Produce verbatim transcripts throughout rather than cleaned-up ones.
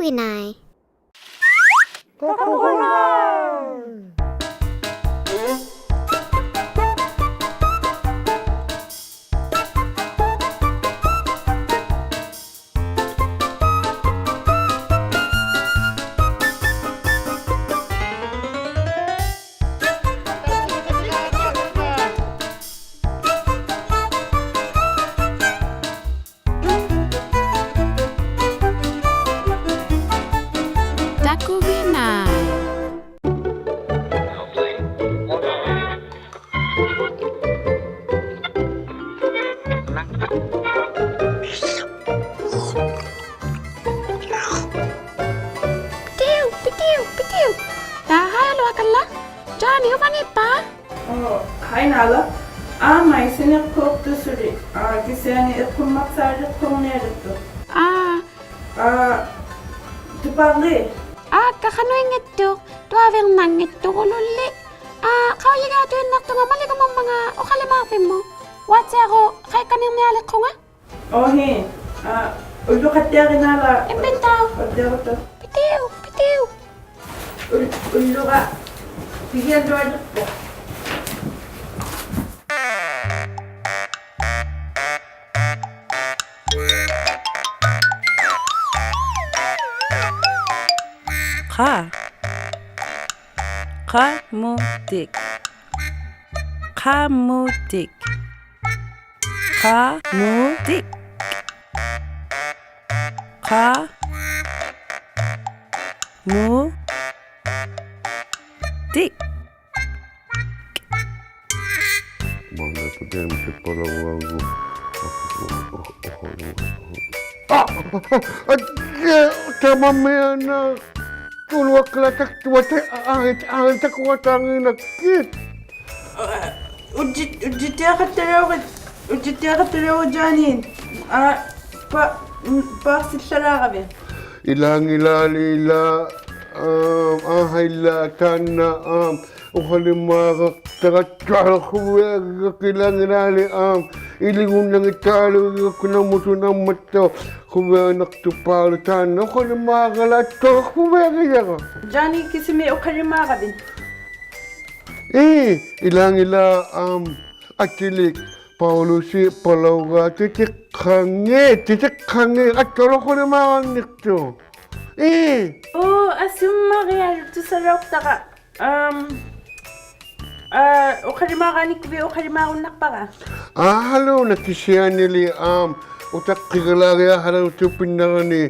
ᑕᑯᒋᓇᐃ. ᑕᑯᒋᓇᐃ. ᐱᑎᐅ, ᐱᑎᐅ, ᐱᑎᐅ. ᑕᕼᐊᓗᐊᑲᓪᓚ. ᔮᓂ, ᐅᕙᓃᑉᐸ? ᐆ, ᕼᐊᐃ ᓈᓚ. ᐊᒻᒪ ᐃᓱᓐᓂᖅᑰᖅᑐᖅ ᓱᓕ. ᐋ, ᑭᓯᐊᓂ ᐃᖅᑯᒻᒪᒃᓵᓕᖅᑰᕐᓂᐊᓕᖅᑐᖅ. ᐋ. ᐋ, ᑐᐹᓕ. ᐋᒃᑲ ᖃᓄᐃᙱᑦᑐᖅ, ᑐᐊᕕᕐᓇᙱᑦᑐᖅ ᐅᓗᓪᓕ. ᐋ, ᖃᐅᔨᒋᐊᑐᐃᓐᓇᖅᑐᖓ ᒪᓕᒍᒪᒻᒪᖔᑦ ᐅᖃᓕᒫᕐᕕᒻᒧᑦ. ᐅᐊᑦᓯᐊᕈ ᖃᐃᒃᑲᓐᓂᕐᓂᐊᓕᖅᑯᖓ. ᐆ ᕼᐄ. ᐋ, ᐅᓪᓗᖃᑦᑎᐊᕆᓐᓇᓚ. ᐃᒻᐱᑦᑕᐅᖅ. ᐅᑦᑎᐊᕈᑦᑕ. ᐱᑎᐅ, ᐱᑎᐅ. ᐅᓪ-, ᐅᓪᓗᖓ ᐱᒋᐊᓪᓗᐊᓕᖅᐳᖅ. ᖃ. ᖃᒧᑎᒃ. ᖃᒧᑎᒃ. ᖃᒧᑎᒃ. ᖃᒧᑎᒃ. ᐋ! ᐋ! ᐋ! ᑕᒪᒻᒥᐊᓇᖅ. ᑐᓗᐊᒃᑲᓚ ᑕᒃᑐᐊᑕ, ᐋ, ᐋ, ᑕᑯᐊᑕᖏᓐᓇᒃᑭᑦ. ᐅᔾᔨ-, ᐅᔾᔨᑦᑎᐊᖃᑦᑕᓚᐅᕆᑦ, ᐅᔾᔨᑦᑎᐊᖃᑦᑕᓚᐅᕆᑦ ᔮᓂ. ᐋ, ᐸ-, ᐸᒃᓯᓪᓚᓚᕋᕕᑦ. ᐃᓛᖏᓚᓕᓚ, ᐋ, ᐊᕼᐊᐃᓛ ᑖᓐᓇ, ᐋ, ᐅᖃᓕᒫᕋᖅᑕᕋᑦᑕᕋ ᖁᕕᐊᒋᒐᒃᑯ ᐃᓛᖏᓚᓕ, ᐋ, ᐃᓕᒍᓐᓇᙱᑦᑕᓗᒋᒐᒃᑯ ᓇᒧᑐ ᓇᒻᒪᑦᑕᐅᖅ ᖁᕕᐊᓇᖅᑐᐹᓗᒃ ᑖᓐᓇ ᐅᖃᓕᒫᕋᓚᑦᑕᐅᖅ ᖁᕕᐊᒋᔭᕋ. ᔮᓂ ᑭᓱᒥᒃ ᐅᖃᓕᒫᕋᕕᑦ? ᐄ, ᐃᓛᖏᓚ, ᐋᒻ, ᐊᑎᓕᒃ ᐸᐅᓗᓯ ᐸᓚᐅᒑ ᑎᑎᖅᑲᖏ, ᑎᑎᖅᑲᖏ, ᐊᑦᑕᐅᖅ ᐅᖃᓕᒫᕋᓐᓂᖅᑐᖅ. ᐄ. ᐆ, ᐊᓱᒻᒪᕆᐊᓗᒃ ᑐᓴᓚᐅᖅᑕᕋ. ᐊᒻ, ᐋ, ᐅᖃᓕᒫᕋᓂᒃᑯᕕᑦ ᐅᖃᓕᒫᕈᓐᓇᖅᐸᕋ? ᐊᕼᐊᓗᓇ ᑭᓯᐊᓂᓕ, ᐊᒻ, ᐅᑕᖅᑭᒐᓚᕆᐊᖃᓚᐅᑐᐱᓐᓇᕋᓂ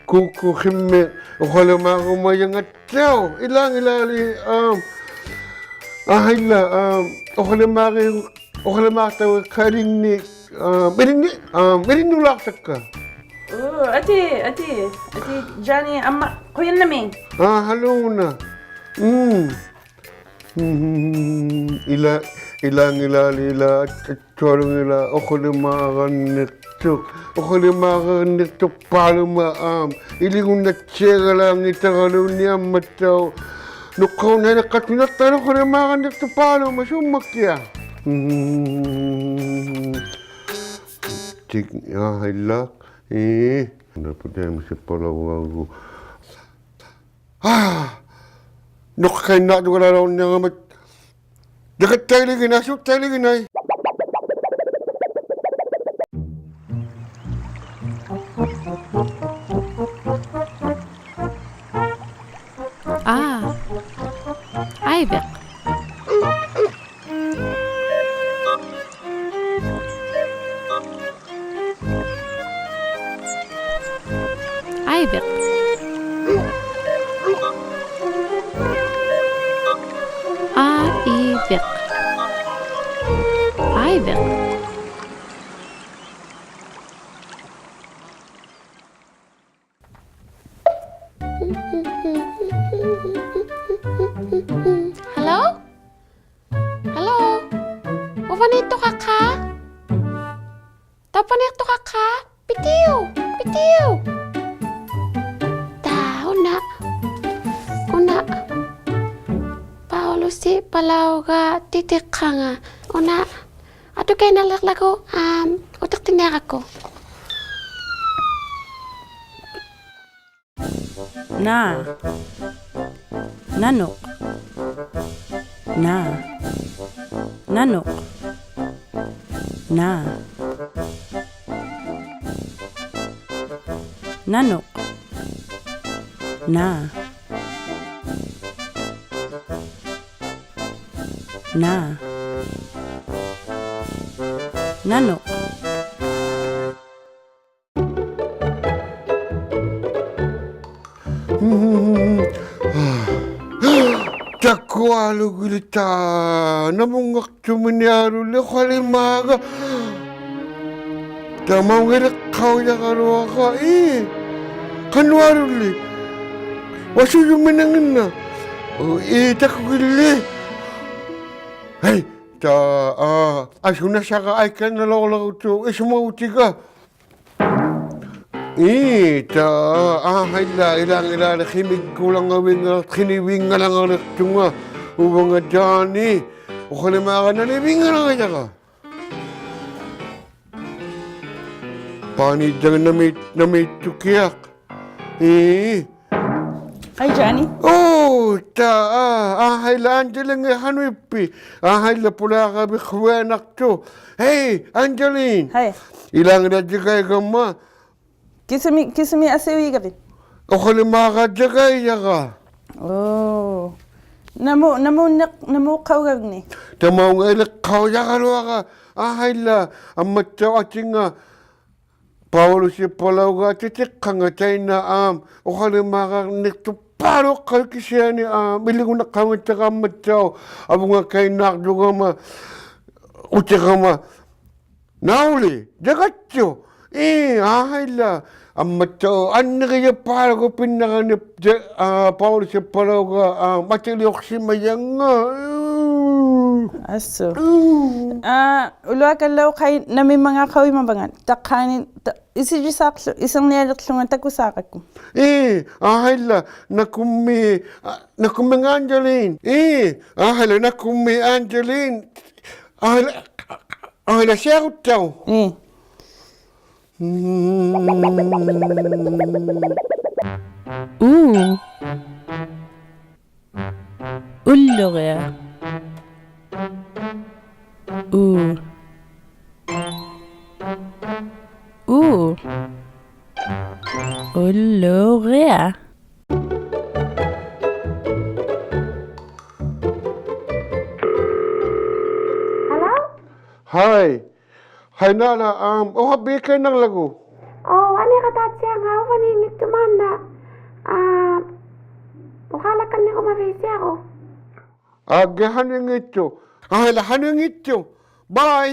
ᑰᑰᕿᒻᒥᒃ ᐅᖃᓕᒫᕈᒪᔭᖓᑦᑕᐅᖅ. ᐃᓛᖏᓚᓕ, ᐊᒻ, ᐊᕼᐊᐃᓛ, ᐊᒻ, ᐅᖃᓕᒫᕆ-, ᐅᖃᓕᒫᖅᑕᐅᖅ ᖃᓕᓐᓂᒃ, ᐊᒻ, ᐃᓕᓐᓂ-, ᐊᒻ, ᐃᓕᓐᓅᓛᖅᑕᒃᑲ. ᐆ, ᐊᑏ, ᐊᑏ, ᐊᑏ, ᔮᓂ ᐊᒻᒪ ᖁᔭᓐᓇᒦᒃ. ᐊᕼᐊᓗᓇ. ᒻᒻ. ᒻᒻ, ᐃᓛ-, ᐃᓛᖏᓚᓕ ᐃᓛ ᐊᑦ-, ᐊᑦᑐᐊᓗᖏᓚ ᐅᖃᓕᒫᕋᓐᓂᖅᑐᖅ, ᐅᖃᓕᒫᕋᓐᓂᖅᑐᐹᓗᒻᒪᑦ, ᐊᒻ, ᐃᓕᒍᓐᓇᑦᓯᐊᒐᓚᙱᑕᕋᓘᓐᓃᒻᒪᑦᑕᐅᖅ ᓄᖅᑲᐅᓇᐃᓐᓇᖃᑦᑐᓇᖅᑕᓗ ᐅᖃᓕᒫᕋᓐᓂᖅᑐᐹᓗᒻᒪᑦ ᓱᒻᒪᑭᐊᖅ. ᒻᒻ. ᑎᒃ, ᐊᕼᐊᐃᓛ, ᐄ. ᓇᐳᑕᐃᒪᓯ ᐸᓚᐅᒑᒍ. ᐋ! ᓄᖅᑲᐃᓐᓇᖅᑐᒐᓚᓘᓐᓃᕋᒪ. ᓇᑲᑦᑕᐃᓕᒋᓇᐃ, ᓱᒃᑕᐃᓕᒋᓇᐃ. ᐋ. ᐊᐃᕕᖅ. ᐊᐃᕕᖅ. ᐊᐃᕕᖅ. ᐊᐃᕕᖅ. ᕼᐊᓗ? ᕼᐊᓗ? ᐅᕙᓃᑦᑐᖃᖅᑲ? ᑕᐅᕙᓃᑦᑐᖃᖅᑲ? ᐱᑎᐅ! ᐱᑎᐅ! ᑕ, ᐅᓇ. ᐅᓇ. ᐸᐅᓗᓯ ᐸᓚᐅᒐ ᑎᑎᖅᑲᖓ. ᐅᓇ. ᐊᑐᑲᐃᓐᓇᓕᕐᓚᒍ, ᐊᒻ, ᐅᑎᖅᑎᓐᓂᐊᕋᒃᑯ. ᓇ. ᓇᓄᖅ. ᓇ. ᓇᓄᖅ. ᓇ. ᓇᓄᖅ. ᓇ. ᓇ. ᓇᓄᖅ. ᑕᑯᐊᓗᒋᓕ ᑕ, ᓇᒧᙵᖅᑐᒥᓂᐊᓗᓕ ᐅᖃᓕᒫᒐ. ᑕᒪᐅᖓᓕ ᖃᐅᔭᕋᓗᐊᕋ, ᐄ, ᖃᓄᐊᓗᓕ. ᐅᐊᓱᔪᒥᓇᖏᓐᓇ. ᐆ, ᐄ, ᑕᑯᒋᓪᓕ. ᕼᐊᐃ, ᑕ, ᐋ, ᐊᓱᓇᓵᕋ ᐊᐃᑲᓐᓇᓚᐅᕐᓚᕈᑐ, ᐃᓱᒪᐅᑎᒐ. ᐄ, ᑕ, ᐋᕼᐊᐃᓛ, ᐃᓛᖏᓛᓕ ᕿᓂᒍᓚᖓᕕᖓ-, ᕿᓂᕕᖓᓚᖓᓕᖅᑐᖓ, ᐅᕙᖓ ᔮᓂ, ᐅᖃᓕᒫᒐ ᓇᓂᕕᖓᓚᖓᔭᕋ. ᐹᓂᔾᔭᖓ ᓇᒦᑦ-, ᓇᒦᑦᑐᑭᐊᖅ. ᐄ. ᕼᐊᐃ, ᔮᓂ. ᐆ, ᑕ, ᐋ, ᐋᕼᐊᐃᓛ, ᐊᓐᔪᓕᖏᑦ ᖃᓄᐃᑉᐱᑦ? ᐋᕼᐊᐃᓛ, ᐳᓛᕋᕕᑦ ᖁᕕᐊᓇᖅᑐᖅ. ᕼᐊᐃ, ᐊᓐᔪᓕ. ᕼᐊᐃ. ᐃᓛᖏᓛ ᑎᒐᐃᒐᒪ. ᑭᓱᒥ, ᑭᓱᒥ ᐊᓯᕕᒐᕕᑦ? ᐅᖃᓕᒫᒐ ᑎᒐᐃᔭᕋ. ᐆ. ᓇᒧ, ᓇᒧᓐᓂᖅ, ᓇᒧᖅᑲᐅᒐᕕᖕᓂ? ᑕᒪᐅᖓᓕ ᖃᐅᔭᕋᓗᐊᕋ, ᐋᕼᐊᐃᓛ, ᐊᒻᒪᑦᑕᐅᖅ ᐊᑎᖓ ᐸᐅᓗᓯᑉᐸᓚᐅᒑᖅ ᑎᑎᖅᑲᖓ ᑕᐃᓐᓇ, ᐊᒻ, ᐅᖃᓕᒫᒐᕐᓂᖅᑐᐸᓗᒃᑲᓗ ᑭᓯᐊᓂ, ᐊᒻ, ᐃᓕᒍᓇᖅᑲᐅᙱᑕᕋ ᐊᒻᒪᑦᑕᐅᖅ ᐊᕗᖓ ᑲᐃᓐᓈᕐᔪᒐᒪ, ᐅᑎᕋᒪ. ᓇᐅᓕ, ᔭᒐᑦᓱ. ᐄ, ᐋᕼᐊᐃᓛ. ᐊᒻᒪᑦᑕᐅᖅ ᐊᓐᓂᕆᔭᑉᐸᓗᒍ ᐱᓐᓇᕋᓂ, ᔭ, ᐋ, ᐸᐅᓗᓯᑉᐸᓚᐅᒑᖅ, ᐋ, ᒪᑎᓕᐅᖅᓯᒪᔭᖓ. ᐊᓱ. ᐆ. ᐋ, ᐅᓗᐊᑲᓪᓚᐅᖅᑲᐃ ᓇᒥᒻᒪᖔᑦ ᖃᐅᔨᒪᕙᖓᑦ. ᑕᒃᑲᓂ, ᑕ, ᐃᓯᔾᔨᓵᕐᓗ, ᐃᓯᕐᓂᐊᓕᕐᓗᖓ ᑕᑯᓵᕋᒃᑯ. ᐄ, ᐋᕼᐊᐃᓛ, ᓇᑯᕐᒦᒃ, ᐋ, ᓇᑯᕐᒦᒃ ᐊᓐᔪᓕ. ᐄ, ᐋᕼᐊᐃᓛ, ᓇᑯᕐᒦᒃ ᐊᓐᔪᓕ. ᐋᕼᐊᐃᓛ, ᐋᕼᐊᐃᓛ, ᓯᐊᕈᑦᑕᐅᖅ. ᐄ. ᐅ. ᐅᓪᓗᕆᐊ. ᐅ. ᐅ. ᐅᓪᓗᕆᐊ. Hello? ᕼᐊᐃ. ᕼᐊᐃ ᓈᓚ, ᐊᒻ, ᐅᖃᕕ ᐃᑲᐃᓐᓇᕐᓚᒍ? ᐆ, ᐊᓂᖃᑖᑦᓯᐊᖓ ᐅᕙᓃᙱᑦᑐᒍ ᒫᓐᓇ. ᐋ, ᐅᖄᓚᒃᑲᓐᓂᕈᒪᕖᑦ ᓯᐊᕈ? ᐋᒃᑲ ᖃᓄᐃᙱᑦᑐᖅ. ᐋᕼᐊᐃᓛ ᖃᓄᐃᙱᑦᑐᖅ. Bye.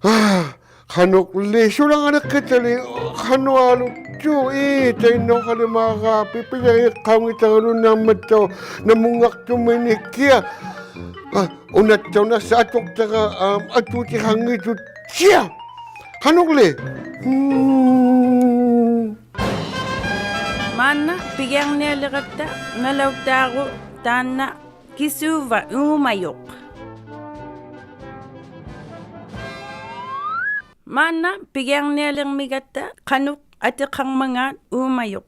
ᐋ, ᖃᓄᕐᓕ, ᓱᓚᖓᓕᖅᑭᑕᓕ, ᖃᓄᐊᓗᒃᑐᐃ, ᑕᐃᓐᓇ ᐅᖃᓕᒫᒐᕕᑦ, ᐱᔭᕇᖅᑲᐅᙱᑕᕋᓗᓐᓃᒻᒪᑦᑕᐅᖅ, ᓇᒧᙵᖅᑐᒥᓂᒃᑭᐊᖅ. ᐋ, ᐅᓇᑦᑕᐅᖅ ᓇᒃᓴᖅ ᐊᑐᖅᑕᕋ, ᐊᒻ, ᐊᑑᑎᖃᙱᑦᑐᑦᓯᐊᖅ. ᖃᓄᕐᓕ? ᒻᒻ. ᒫᓐᓇ ᐱᒋᐊᕐᓂᐊᓕᕋᑦᑕ ᓇᓚᐅᑦᑖᕈᒃ ᑖᓐᓇ ᑭᓲᕙ ᐆᒪᔪᖅ. ᒫᓐᓇ ᐱᒋᐊᕐᓂᐊᓕᕐᒥᒐᑦᑕ ᖃᓄᖅ ᐊᑎᖃᕐᒪᖔᑦ ᐆᒪᔪᖅ.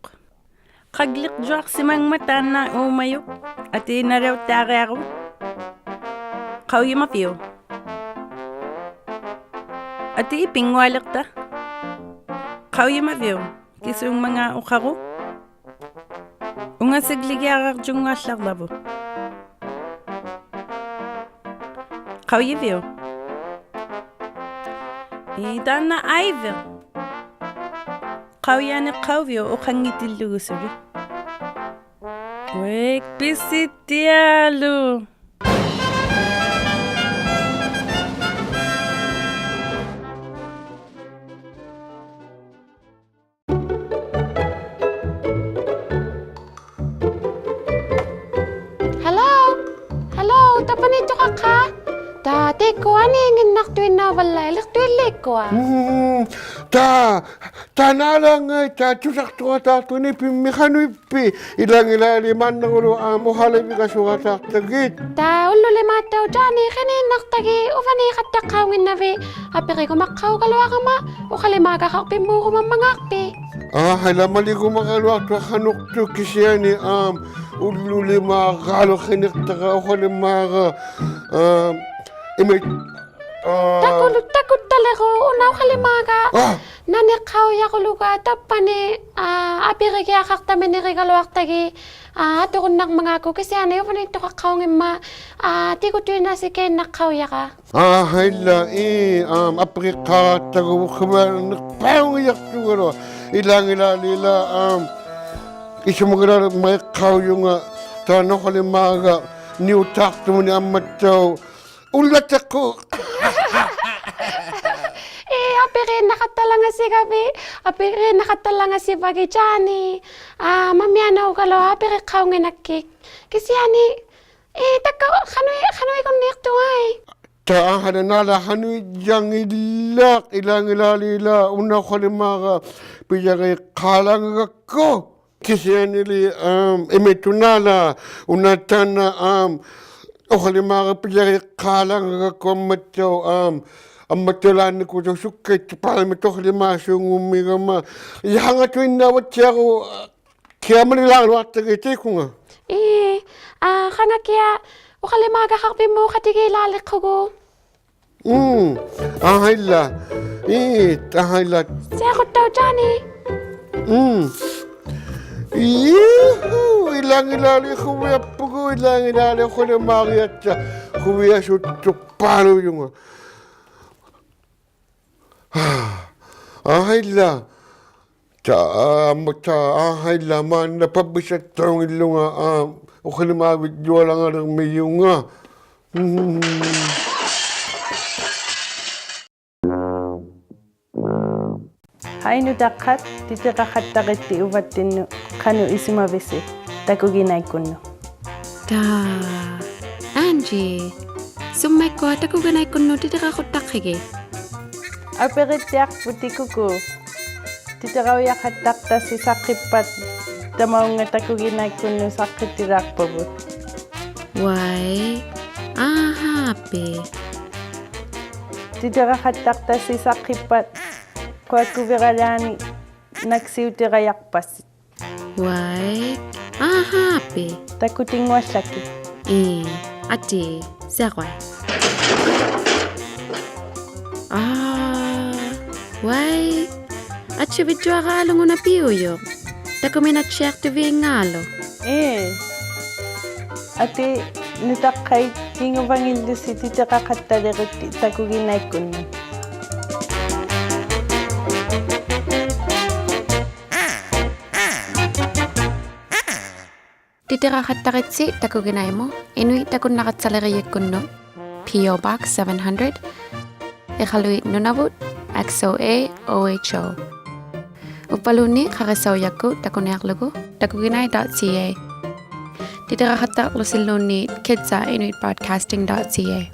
ᖃᒡᓕᒡᔪᐊᖅᓯᒪᖕᒪᑦ ᑖᓐᓇ ᐆᒪᔪᖅ, ᐊᑏ ᓇᓚᐅᑦᑖᕆᐊᕈᒃ. ᖃᐅᔨᒪᕕᐅᒃ? ᐊᑏ ᐱᙳᐊᓕᖅᑕ. ᖃᐅᔨᒪᕕᐅᒃ? ᑭᓲᖕᒪᖔᑦ ᐅᖃᕈᒃ. ᐅᖓᓯᒡᓕᒋᐊᕐᔪᙳᐊᓪᓚᕐᓚᕗᑦ. ᖃᐅᔨᕕᐅᒃ? ᐄ, ᑖᓐᓇ ᐊᐃᕕᖅ. ᖃᐅᔨᐊᓂᖅᑲᐅᕕᐅᒃ ᐅᖃᙱᑎᓪᓗᒍ ᓱᓕ? ᐅᐃᒃ, ᐱᓯᑎᐊᓗᒃ. Hello? Hello, ᑕᕝᕙᓃᑦᑐᖃᖅᑲ? ᑕ, ᑕᐃᒃᑯᐊ ᐊᓃᙱᓐᓇᖅᑐᐃᓐᓇᐅᕙᓪᓚᐃ, ᐃᓕᖅᑐᐃᓪᓗ ᐃᒃᑯᐊ. ᒻᒻ, ᑕ, ᑖᓐᓇ ᐊᓚᙵᐃᑦ, ᑕ, ᑐᓴᖅᑐᖃᑦᑕᖅᑐᓂ ᐱᒻᒥ ᖃᓄᐃᑉᐱᑦ, ᐃᓚᖏᓚᓕ ᒫᓐᓇᕈᓗᒃ, ᐊᒻ, ᐅᖃᓕᕕᒐᓱᖃᑦᑕᖅᑕᒋᑦ. ᑕ, ᐅᓪᓗᓕᒫᑦᑕᐅᖅ ᔮᓂ ᕿᓂᓐᓇᖅᑕᒋᑦ, ᐅᕙᓃᖃᑦᑕᖅᑲᐅᙱᓐᓇᕕᑦ, ᐊᐱᕆᒍᒪᖅᑲᐅᒐᓗᐊᕋᒪ, ᐅᖃᓕᒫᒐᖃᖅᐱᒻᒨᕈᒪᒻᒪᖔᖅᐱᑦ. ᐋ, ᕼᐊᐃᓛ, ᒪᓕᒍᒪᒐᓗᐊᖅᑐᖅ ᖃᓄᖅᑐᖅ ᑭᓯᐊᓂ, ᐊᒻ, ᐅᓪᓗᓕᒫᒐᓗ ᕿᓂᖅᑕᕋ ᐅᖃᓕᒫᒐ, ᐊᒻ, ᐃᒥ-, ᐋ. ᑕᑯᓗ-, ᑕᑯᑦᑕᓕᕈ ᐅᓇ ᐅᖃᓕᒫᒐ. ᐋ. ᓇᓂᖅᑲᐅᔭᕈᓗᒐ ᑕᑉᐸᓂ, ᐋ, ᐊᐱᕆᒋᐊᖃᖅᑕᒥᓂᕆᒐᓗᐊᖅᑕᒋᑦ, ᐋ, ᐊᑐᕈᓐᓇᕐᒪᖔᒃᑯ ᑭᓯᐊᓂ ᐅᕙᓃᑦᑐᖃᖅᑲᐅᙱᒻᒪᑦ, ᐋ, ᑎᒍᑐᐃᓐᓇᓯ ᑮᓇᖅᑲᐅᔭᕋ. ᐋ, ᕼᐊᐃᓛ, ᐄ, ᐊᒻ, ᐊᐱᕆᖅᑳᖅᑕᒍ ᐅᖃᕙᓐᓂᖅᐹᖑᔮᖅᑐᒐᓗᐊᖅ. ᐃᓛᖏᓛᓕᓛ, ᐊᒻ, ᐃᓱᒪᒋᓛᓕᒫᖅᑲᐅᔪᖓ ᑖᓐᓇ ᐅᖃᓕᒫᒐ ᓂᐅᑖᖅᑐᒥᓂᖅ ᐊᒻᒪᑦᑕᐅᖅ ᐅᓪᓚᑕᒃᑯ. ᐄ, ᐊᐱᕆᓐᓇᖃᑦᑕᓚᖓᓯᒐᕕᑦ, ᐊᐱᕆᓐᓇᖃᑦᑕᓚᖓᓯᕙᒋᑦ ᔮᓂ. ᐋ, ᒪᒥᐊᓇᐅᒐᓗᐊᖅ ᐊᐱᕆᖅᑲᐅᙱᓇᒃᑭᑦ. ᑭᓯᐊᓂ, ᐄ, ᑕᒃᑲ ᖃᓄᐃ-, ᖃᓄᐃᒍᓐᓃᖅᑐᖅ ᐊᐃ. ᑖ, ᐊᕼᐊᓚ, ᓈᓚ ᖃᓄᐃᔮᙱᓚᖅ, ᐃᓛᖏᓛᓕᓛ ᐅᓇ ᐅᖃᓕᒫᒐ ᐱᔭᕇᖅᑳᓚᖓᒐᒃᑯ. ᑭᓯᐊᓂᓕ, ᐊᒻ, ᐃᒥᑐᓐᓇᓚ, ᐅᓇ ᑖᓐᓇ, ᐊᒻ, ᐅᖃᓕᒫᒐ ᐱᔭᕇᖅᑳᓚᖓᒐᒃᑯ ᐊᒻᒪᑦᑕᐅᖅ, ᐊᒻ, ᐊᒻᒪᑦᑕᐅᖅ ᓛᓐᓂᑯᑦ ᓱᒃᑲᐃᑦᑐᐹᓗᒻᒥ ᐅᖃᓕᒫᓲᖑᒻᒥᒐᒪ. ᐃᕼᐊᖓᑐᐃᓐᓇᐅᔭᑦᑎᐊᕈ, ᑭᐊ ᒪᓕᓛᓗᐊᖅᑕᒋᑦ ᑎᑯᖓ. ᐄ, ᐋ, ᖃᖓᑭᐊᖅ ᐅᖃᓕᒫᒐᖃᕐᕕᒻᒧᑦ ᖃᑎᒌᓛᓕᖅᑯᒍ. ᒻᒻ, ᐊᕼᐊᐃᓛ. ᐄ, ᐊᕼᐊᐃᓛ. ᓯᐊᕈᑦᑕᐅᔾᔮᓂ. ᒻᒻ. ᐃᔪᕼᐆ, ᐃᓛᖏᓛᓕ ᖁᕕᐊᑉᐳᒍ, ᐃᓛᖏᓛᓕ ᖁᓕᒫᕆᐊᑦᑕ, ᖁᕕᐊᓱᑦᑐᐸᓗᔪᖓ. ᐊᕼᐊᐃᓛ. ᑖ, ᐊᒻᒪ ᑖ, ᐊᕼᐊᐃᓛ, ᒫᓐᓇ ᐸᕝᕕᓴᑦᑕᐅᙱᓪᓗᖓ, ᐋ, ᐅᖃᓕᒫᕕᔾᔪᐊᓚᖓᓕᕐᒥᔪᖓ. ᒻᒻ. ᕼᐊᐃ ᓄᑕᖅᑲᑦ, ᑎᑎᕋᖃᑦᑕᕆᑦᑎ ᐅᕙᑦᑎᓐᓄᑦ ᖃᓄᖅ ᐃᓱᒪᕕᓯ ᑕᑯᒋᓇᐃᒃᑯᓐᓄᑦ? ᑖ, Angie, ᓱᒻᒪᐃᒃᑯᐊ ᑕᑯᒋᓇᐃᒃᑯᓐᓄᑦ ᑎᑎᕋᖁᑦᑕᖅᑭᒋᑦ? ᐊᐱᕆᑦᑎᐊᖅᐳᑎᑦ ᑯᑯ. ᑎᑎᕋᐅᔭᖃᑦᑕᖅᑕᓯ ᓴᖅᑭᑉᐸᑦ ᑕᒪᐅᖓ ᑕᑯᒋᓇᐃᒃᑯᓐᓄᑦ ᓴᖅᑭᑎᓛᖅᐸᕗᑦ. ᐅᐊᐃ, ᐊᕼᐋᐱ. ᑎᑎᕋᖃᑦᑕᖅᑕᓯ ᓴᖅᑭᑉᐸᑦ ᖁᐊᒃᑯᕕᕋᓛᓂ ᓇᒃᓯᐅᑎᕋᔭᖅᐸᓯ. ᐅᐊᐃ, ᐊᕼᐋᐱ. ᑕᑯᑎᙳᐊᓪᓚᒃᑭᑦ. ᐄ, ᐊᑏ, ᓯᐊᕈᐊᐃ. ᐋ, ᐅᐊᐃ, ᐊᑦᓯᕕᔾᔪᐊᕌᓗᒃ ᐅᓇ ᐱᐅᔪᖅ. ᑕᑯᒥᓇᑦᓯᐊᖅᑐᕕᖔᓗᒃ. ᐄ. ᐊᑏ ᓄᑕᖅᑲᐃᑦ ᑭᖑᕙᙱᓪᓗᓯ ᑎᑎᕋᖃᑦᑕᓕᕆᑦᑎ ᑕᑯᒋᓇᐃᒃᑯᓐᓄᑦ. ᑎᑎᕋᖃᑦᑕᕆᑦᓯ ᑕᑯᒋᓇᐃᒧᑦ, ᐃᓄᐃᑦ ᑕᑯᓐᓇᒐᑦᓴᓕᕆᔨᒃᑯᓐᓄᑦ, P O Box seven hundred, ᐃᖃᓗᐃᑦ ᓄᓇᕗᑦ, X O A O H O. ᐅᕝᕙᓘᓐᓃᑦ ᖃᕆᓴᐅᔭᒃᑯᑦ ᑕᑯᓂᐊᕐᓗᒍ takuginai dot C A. ᑎᑎᕋᖃᑦᑕᕐᓗᓯᓘᓐᓃᑦ kids at inuit broadcasting dot C A.